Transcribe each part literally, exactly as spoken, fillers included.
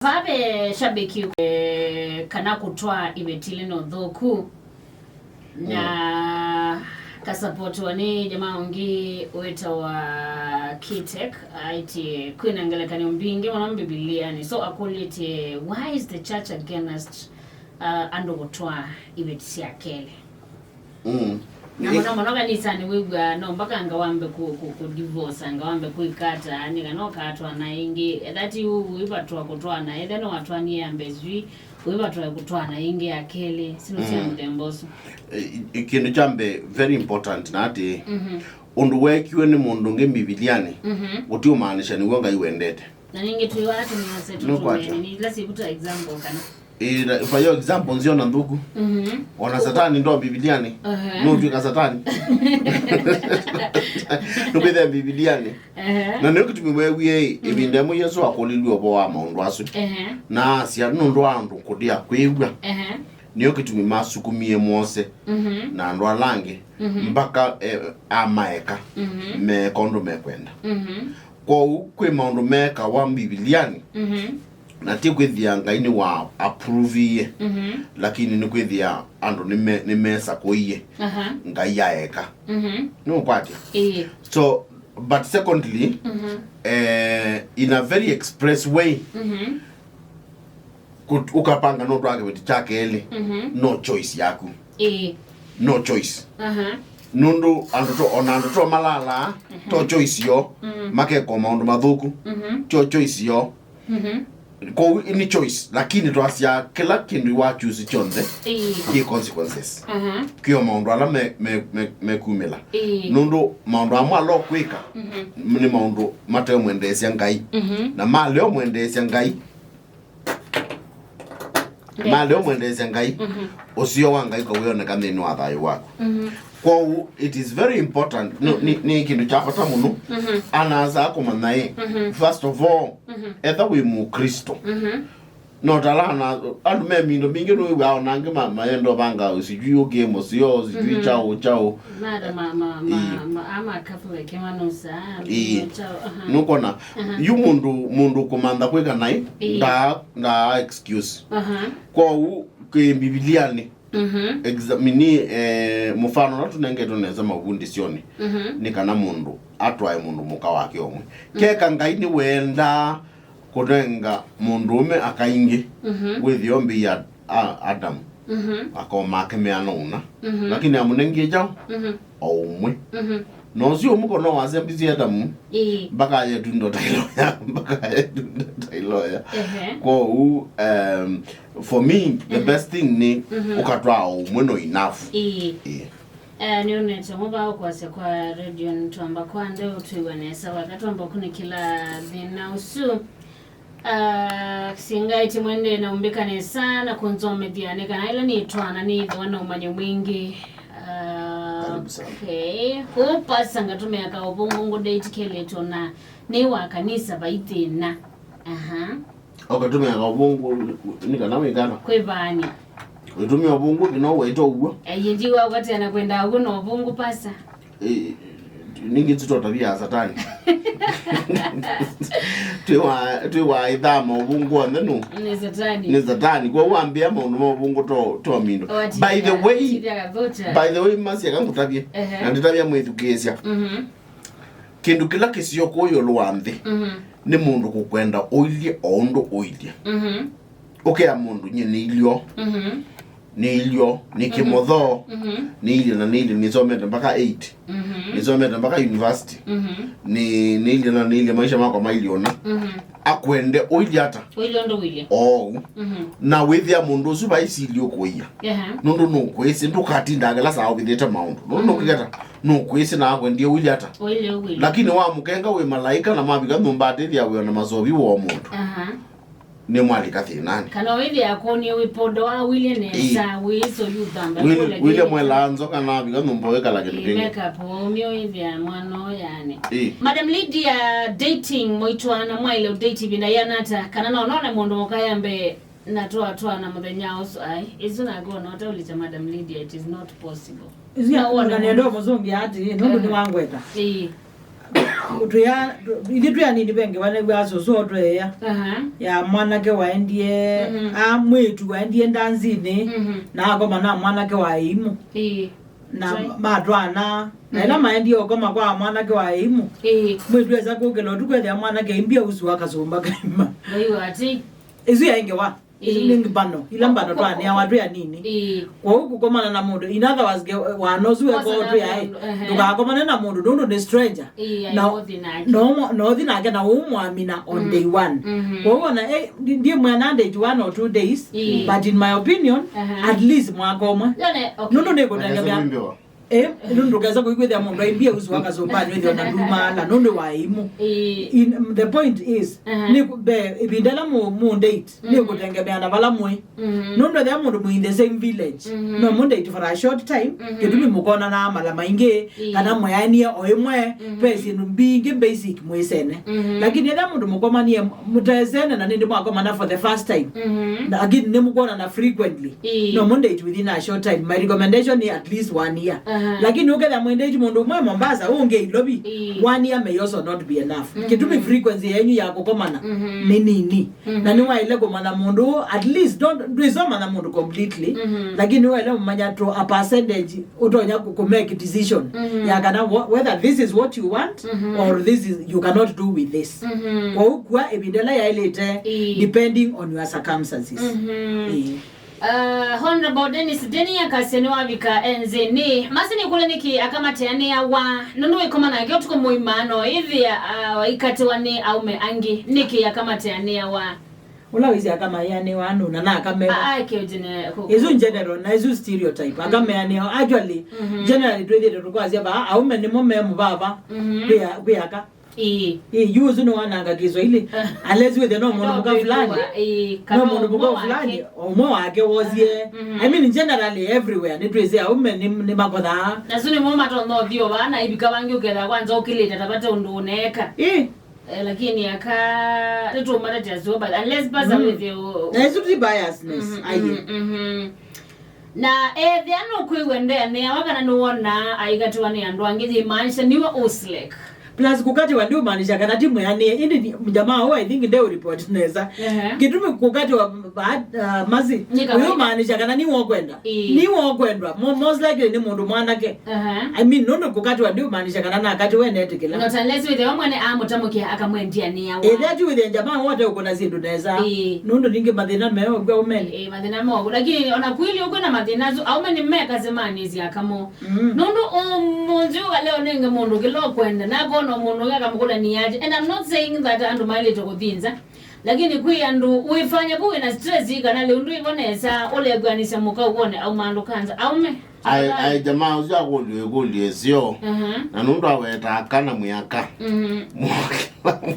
Vave shabiki, eh, kana kũtwaa iveti ĩla nĩ ũthũku. Na kasapotiwa nĩ jamaa ũngĩ wĩtawa Kitek, aĩtye kwĩna ngelekany'o mbingĩ mũno Mbivilianĩ. So akũlĩtye, "Why is the church against, uh, andũ kũtwaa iveti sya kelĩ?" Mm. Na mũno mũno kanisanĩ wĩw'aa no mpaka anga wambe ku, ku, ku divorce, anga wambe kwĩkata, nĩ kana ũkatwana ĩngĩ. Etha ti ũu, ũivatwa kũtwana, etha nĩwatwanie ya mbee sijui, ũivatwa kũtwana ĩngĩ ya kelĩ, sino sya mũthemba ũsu. Eh, eh, kĩndũ kya mbee, very important, na atĩ, ũndũ weekiwe nĩ mũndũ ũngĩ Mbivilianĩ, ũtiũmaanisha nĩw'o Ngai wendete. Na ningĩ twĩ wala tũmĩose tũtũmene, nĩ ila sikuta example kana. Ĩĩ, na, for your example, nziona nthũku. Ona Satani ndo Mbivilianĩ. Nũtw'ĩka Satani. Nũkwĩthĩa Mbivilianĩ. Na nĩyo kĩtumi weewie, ĩvinda ĩmwe Yesũ akũlilw'e ũvoo wa maũndũ asu. Na asya, nũndũ wa andũ kũtia kwĩw'a. Nĩyo kĩtumi masukumie Mose na andũ ala angĩ mpaka, eh, amaeka meeka ũndũ mekwenda. Kwoou, kwĩ maũndũ meekawa Mbivilianĩ, na ti kwĩthĩa Ngai nĩwa approve-ie, lakini nĩ kwĩthĩa andũ nĩme-, nĩmesakũie Ngai aeka. Nĩũkwatya? So, but secondly, eh, in a very express way, kũt-, ũkapanga nũtwaa kĩveti kya kelĩ, no choice yaku. No choice. Nũndũ andũ to, ona andũ to malalaa, to choice yoo, makekwa maũndũ mathũku, to choice yoo. Kwoou nĩ choice, lakini twasya kĩla kĩndũ wa choose kyonthe kĩ consequences. Kwĩ o maũndũ ala me, me, me, mekumĩla. Nũndũ maũndũ amwe ala ũkwĩka nĩ maũndũ mateũmwendeesya Ngai. Na malea ũmwendeesya Ngai, malea ũmwendeesya Ngai, ũseo wa Ngai ũkawĩoneka nthĩnĩ wa thayũ waku. Kwoou, it is very important, no, nĩ, nĩ kĩndũ kya vata mũno. Ana-a-asa kũmanya ĩ, first of all, etha wĩ Mũkristo. No tala ana, andũ me mindo mingĩ nũĩw'aa ona angĩ ma, mayenda ũvanga sijui ũkĩ mũseo, sijui chao, chao. Mara ma, ma, ma, ma, ama Catholic, manusa, chao, aha. Nũkona, yu mũndũ, mũndũ kũmantha kwĩka naĩ, ndaa, ndaa excuse. Kwoou, kwĩ Mbivilianĩ, examine, eh, mũfano ũla tũnengetwe nesa mavundĩsyonĩ, nĩ kana mũndũ atwae mũndũ mũka wake ũmwe. Keka Ngai nĩwendaa kũnenga mũndũũme aka aingĩ, wĩthĩo mbĩia a-, Adamu, akoo make meana ũna, lakini amũnengie kyaũ? O ũmwe. Na ũsu ũmwe kono wasembisye Adamu, mpaka ayetunda ta iloya, mpaka ayetunda ta iloya. Kwoou, um, for me, the best thing nĩ ũkatwaa o ũmwe no enough. Ĩĩ. Eh, nĩonete ũmwe vaa ũkwasya kwa radio nĩtwamba kwa nde ũtwĩw'a nesa, waka twamba kũnĩkĩla thĩna ũsu. Ah, singaĩtye mwendee na ũmbĩka nesa na kũnzomethya nĩ kana ĩla nĩtwana nĩĩthĩwa na ũmanyi mwingĩ. Ah, karibu sana. Okay. Kũu pasa ngatũmĩa kaũvũngũ ngũdate kelĩtwe na nĩ wa kanisa vai thĩna. Aha. Ũkatũmĩa kaũvũngũ nĩ kana wĩkana? Kwĩvaany'a. Wĩtũmĩa ũvũngũ kĩno waita ũw'o. Ĩĩ, ndiwa ũkatena kwenda ũw'o na ũvũngũ pasa. Ĩ, ningĩ tũtotavi ya Satani. Twĩ wa, twĩ wa ĩthama ũvũngũ onthe nũ? Nĩ Satani. Nĩ Satani. Kwa wambĩa maũndũ ma ũvũngũ to, to mindo. By the way, by the way, masya kangũtavye. Ehe. Na ndĩtavya mwĩthukĩĩsya. Mhm. Kĩndũ kĩla kĩseo kũũ ĩũlũ wa nthĩ nĩ mũndũ kũkwenda ũilye o ũndũ ũilye. Ũkea mũndũ, "Nyie nĩ ilyo, nĩ ilyo, nĩ kĩmothoo, nĩ ilye na nĩ ilye, nĩsomete mpaka eight, nĩsomete mpaka university, nĩ, nĩ ilye na nĩ ilye, maisha makwa mailye ũna." Akwende ũilye ata? Ũilye ũndũ ũilye. Oou. Na wĩthĩa mũndũ ũsu vaisili ũkũia. Ehe. Nũndũ nũkwĩsĩ, ndũkatindaa kĩla saa ũvithĩte maũndũ. Nũndũ nũkwĩkata, nũkwĩsĩ na akwendie ũilye ata? Ũilye ũilye. Lakini wamũkenga wĩ malaika na mavika nyũmba atĩthĩa wĩona masovi woo mũndũ. Aha. Nĩmwalika thĩnanĩ. Kana wĩthĩa akũnie wĩ podo wa ũilye nesa, wĩso yuthamba. Wĩlye mwelaa nzoka na avika nyũmba wĩkala kĩndũ kĩngĩ. Makeup waumia wĩthĩa mwana ũyũ yani. Ĩĩ. Madam Lydia, dating, mwaitwana mwaile udate ĩvinda yĩana ata? Kana no none mũndũ mũka ya mbee na twatwana mũthenya ũsu? Ai, isu nakuona ũtaũlĩkya Madam Lydia, it is not possible. Isu ya kuona nendo mũzungi ati nũndũ nĩ wangweta. Ĩĩ. Twĩa, ithyĩ twĩ anini ve ngewa nĩw'aa sũsũ o tweea. Aha. Ya mwanake waendie, mhm, a mwĩĩtu waendie ndanzinĩ, mhm, na akoma na mwanake wa ĩimũ. Ĩĩ. Na matwaana. Na ĩla maendie ũkoma kwa mwanake wa ĩimũ, ĩĩ, mwĩĩtu esa kũkĩla ũtukũ ethĩa mwanake aimbia ũsu akasũmba kaima. Ngai wa ati. Ĩsu yaĩ ngewa. Ĩsu nĩ mbano. Ila mbano twaneawa twĩ anini. Ĩĩ. Kwoou kũkomana na mũndũ, in other words, nge-, wana ũsu wekoo twĩ aĩ, ehe, ndũkakomane na mũndũ nũndũ nĩ stranger. Ĩĩ, na ũthi nake, na ũthi nake na ũmwamina on day one. Mhm. Kwoou ona, eh, ndi-, ndiĩmwĩa na date one or two days, ĩĩ, but in my opinion, aha, at least mwaka ũmwe. Yone, okay. Nũndũ nĩkũtengemea. Eh, nũndũ ndũkesa kũikwĩthĩa mũndũ aimbie ũsu akasũmba nĩthĩa ona ndumaala nũndũ wa ĩimũ. Ĩĩ. In, the point is, aha, nĩ kũ-, be, ĩvinda ĩla mũ, mũ date, nĩ kũtengemea na vala mũĩ. Mhm. Nũndũ ethĩa mũndũ mwĩ in the same village, mhm, no mũ date for a short time, mhm, kĩtumi mũkonanaa mala maingĩ, ĩĩ, kana mweanie o ĩmwe, mhm, ve syĩndũ mbingĩ basic mwĩsene. Mhm. Lakini ethĩa mũndũ mũkomanie mũtesene na nĩndĩ mwakomana for the first time, mhm, lakini nĩmũkwonana frequently, ĩĩ, no mũ date within a short time. My recommendation ni at least one year. Aha. Lakini ũkethĩa mwĩ date mũndũ ũmwe Mombasa, ũngĩ Nairobi, ĩĩ, one year may also not be enough. Mhm. Kĩtumi frequency yenyu ya kũkomana, mhm, nĩ nini. Mhm. Na nĩwaĩle kũmanya mũndũ at least, don't, ndwĩsomanya mũndũ completely, mhm, lakini nĩwaĩle kũmanya to a percentage ũtonya kũ, kũ make decision, mhm, ya kana wha-, whether this is what you want, mhm, or this is, you cannot do with this. Mhm. Kwoou kua ĩvinda ĩla yaĩlĩte, ĩĩ, depending on your circumstances. Mhm. Ĩĩ. Uh, Honorable Dennis Deni akasya nĩwavika e nzĩnĩ. Masi nĩkũlya nĩkĩ akamateanĩawa? Nũndũ wĩkoma nake ũtukũ mũima no ĩthĩa, uh, waikatĩwa nĩ aũme angĩ. Nĩkĩ akamateanĩawa? Ũla wĩsĩ akamaĩanĩwa nũna na akameva. A, a, kĩũjene, kũ-, ĩsu kũ-, general, na ĩsu stereotype. Mm. Akameanĩwa. Actually, mhm, generally twĩthĩte tũkwasya vaa, aũme nĩmo me mũvava, mhm, kwĩ a-, kwĩ aka. Ĩĩ. Ĩĩ, yu ũsu nĩwananga Kiswahili. Ah. Unless wĩthĩa no mũndũ mũka fulani. Ĩĩ, no kana mũndũ mũka ũmwe fulani, wake. Ũmwe wake wosie. Mhm. I mean, generally, everywhere, nĩtwĩsĩ aũme nĩ, nĩmakothaa. Na su nĩmo matonya ũthi o vaa, na ivika vangĩ ũketha kwanza ũkĩlĩte ta vate ũndũ ũneeka. Ĩĩ. Eh, lakini aka, nĩtũmatetea sio, but unless basa, mm, wĩthĩe ũ-, na ĩsu ti biasness, mhm, aye. Mhm, mhm. Na ethĩa nũkwĩw'a ndeanĩawa kana nĩwonaa aikatĩwa nĩ andũ angĩ, yĩmaanisha nĩwe ũslek. Plus kũkatĩwa ndiũmaanisha kana ti mwĩanĩe, ĩndĩ ni, jamaa ũũ, I think, ndeũreport nesa. Ehe. Kĩtumi kũkatĩwa ba-, uh, Masi, nĩ kawaida. Ũyũmaanisha kana nĩwe ũkwenda. Ĩĩ. Nĩwe ũkwendwa. Mo-, most likely nĩ mũndũ mwanake. Aha. I mean, nũndũ kũkatĩwa ndiũmaanisha kana nakatĩwe netĩkĩla. Not unless wĩthĩwa mwene amũtamũkĩa akamwendianĩawa. Ĩthĩa ti wĩthĩa jamaa wote ũkũna syĩndũ nesa. Ĩĩ. Nũndũ ningĩ mathĩna meokw'a aũmeni. Ĩĩ, mathĩna meokw'a. Lakini ona kwĩlĩ ũkwĩ na mathĩna asu, aũme nĩmekasemanĩsya akamo. Mm. Nũndũ ũmũnthĩ ũkalea ũnenge mũndũ kĩla ũkwenda, nakona mũndũ ũngĩ akamũkũlya nĩaje. And I'm not saying that andũ maĩlĩte kũthi nza. Lakini kwĩ andũ wĩfanya vu wĩna stress kana lĩu ndwĩvo nesa, ũlekwanĩsya mũka ũwone auma andũ kanza. Aũme. Ai, ai, jamaa ũsu akũlyo ĩkũlyo ĩseo. Mhm. Na nũndũ awetaa kana mwĩaka. Mhm.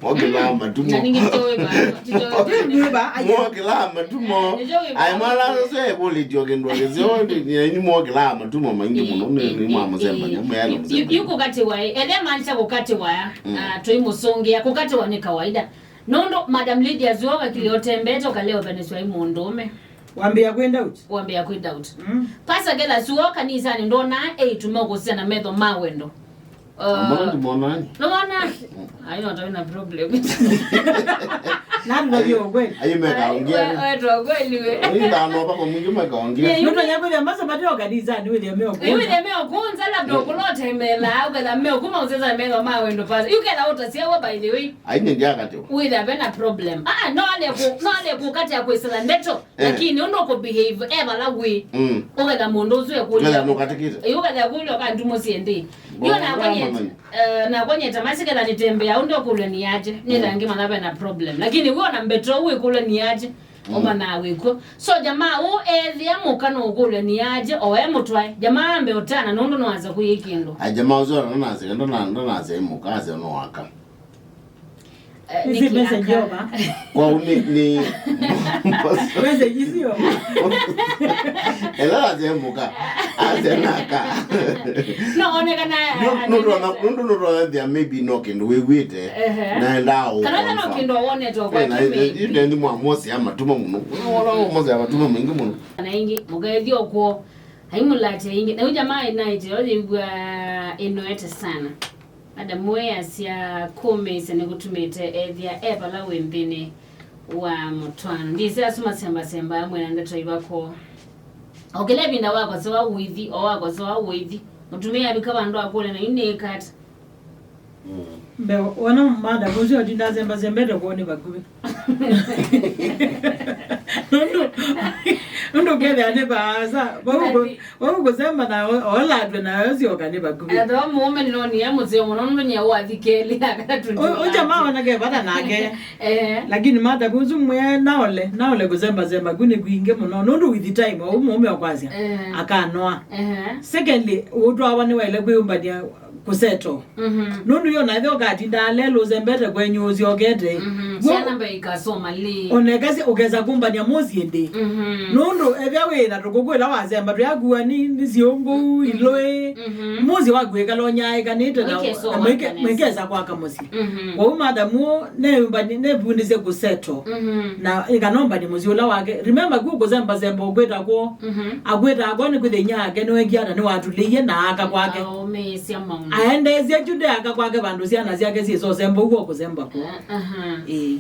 Mwokĩlaa matumo. Na ningĩ tito wĩva, tito wĩva. Mwokĩlaa matumo. Ai, mwala sose ĩkũlĩtyo kĩndũ kĩseo, ni mwokĩlaa matumo maingĩ mũno, nĩ, nĩ mwamũsembanya, mwĩana mũsembanya. Yu kũkatĩwa, ethĩa maanisha kũkatĩwa, mm, ah, tũimũsũngĩa, kũkatĩwa nĩ kawaida. Nũndũ Madam Lydia Zuoka kĩlĩ ũtembete ũkalea ũvanĩswa i mũndũũme. Wambĩa kwĩ doubt. Wambĩa kwĩ doubt. Mm. Pastor Kela Zuoka kanisanĩ ndonaa eĩtu meũkũsya na metho ma wendo. Uh, mbona ndimwonani? Nĩwona? Mm. Ayo ndio na problem. Nani ndio kweli? Ayo meka ongea. Wewe tu kweli we. Ayo ndano baba mwingi meka ongea. Ndio ya kweli masa matio kanisa ni wewe meo. Wewe meo kwanza labda kulote mela au kala meo kuma usesa meo ma wendo pastor. You kala utasia wa by the way. Aine ndiakatĩwa. Wĩthĩa ve na problem. Ah, no ale kũ, no ale kũkatĩa kwĩsĩla ndeto, eh, lakini ũndũ ũkũ behave e vala wĩ. Mm. Ũketha mũndũ ũsu ekũlya. Ũketha nũkatĩkĩte. Ĩ, ũketha kũlya ũka ndumũ syendĩ. Yo nakonyeta, eh, nakonyeta masiketha nĩtembea ũndũ ũkũlya nĩaje. Nĩtha ngĩmanya ve na problem. Lakini wĩ ona mbeto wĩkũlya nĩaje. Mm. Ũmanaa wĩkw'o. So jamaa ũ ethĩa mũka nũkũlya nĩaje, o e mũtwae. Jamaa ambe ũtana nũndũ nwanza kũyĩ kĩndũ. A jamaa ũsu ona ndanasya, ndana-, ndanasya mũka, asya no aka. Eh, isi nĩkĩ message aka? Yoba. Kwau nĩ, nĩ message isio. Ela asya mũka, asya naka. No, onekana, no, eh, no, no, no, no, no, there maybe no kĩndũ wĩw'ĩte, ehe, naendaa ũ kana no confirm. Kĩndũ wonete kwa eh, na, kimĩpi. Yu ndendi mwamosea matuma mũno. Wala mwamosea matuma maingĩ mũno. Na ingĩ, mũkaethia ũkw'o, aimũlatya ingĩ. Na yu jamaa ĩnaĩte, yo yĩw'a ĩnoete sana. Adamu we asya kũmĩĩsya nĩkũtumĩte ethĩa e vala wĩ nthĩnĩ wa mũtwaano. Ndĩsĩ asu masembasemba amwe na ndeto ivako. O kĩla ĩvinda wakosewa ũithi, o wakosewa ũithi. Mũtumĩa avika vandũ akũlya na yu nĩĩka ata? Mbee, wona madam ũsu atinda asembasembete kwoo nĩ vakuvĩ. Nũndũ, nũndũ ũkethĩa nĩ vaasa. Vau kũ-, vau kũsemba na o-, olatw'e na yo syoka nĩ vakuvĩ. Ethĩwa mũũme nĩnonie mũseo mũno nũndũ nyie wathi kelĩ akatatu. Ũja maona ke vata nake. Eh. Lakini madam ũsu mwĩe naole, naole kũsembasemba ku nĩ kwingĩ mũno. Nũndũ with time, o mũũme ũkwasya, eh, akanoa. Eh. Secondly, ũtwawa nĩwaĩle kwĩyũmbany'a kũseto. Mhm. Nũndũ yo naithe ũkatinda alelũsembete kwenyu ũsyokete. Mhm. W'o-, syana mbee ikasoma lĩ. Onekasya ũkesa kũmbany'a mũsyĩ ndĩ. Mhm. Nũndũ ethĩa wĩ na tũkũkũ ĩla wasemba twĩakua nĩ, nĩ syũngũ, mhm, ilũĩ. Mhm. Mũsyĩ waku ĩkala ũnyaĩĩkanĩte na maikesa kwaka mũsyĩ. Mhm. Kwoou madam ũũ neyũmbany'e, nevundĩsye kũseto. Mhm. Na ĩkanombany'e mũsyĩ ũla wake. Remember, ku kũsembasemba ũkwĩta kwoo. Mhm. Akwĩtaa kwoo nĩkwĩthĩa inyia wake nĩwekie ata nĩwatulĩie na aka kwake. Aũmĩĩsya maũndũ. Aendeesya kyu nde aka kwake vandũ syana syake syĩsosemba ũguo kũsemba kwoo. Aha. Ĩĩ.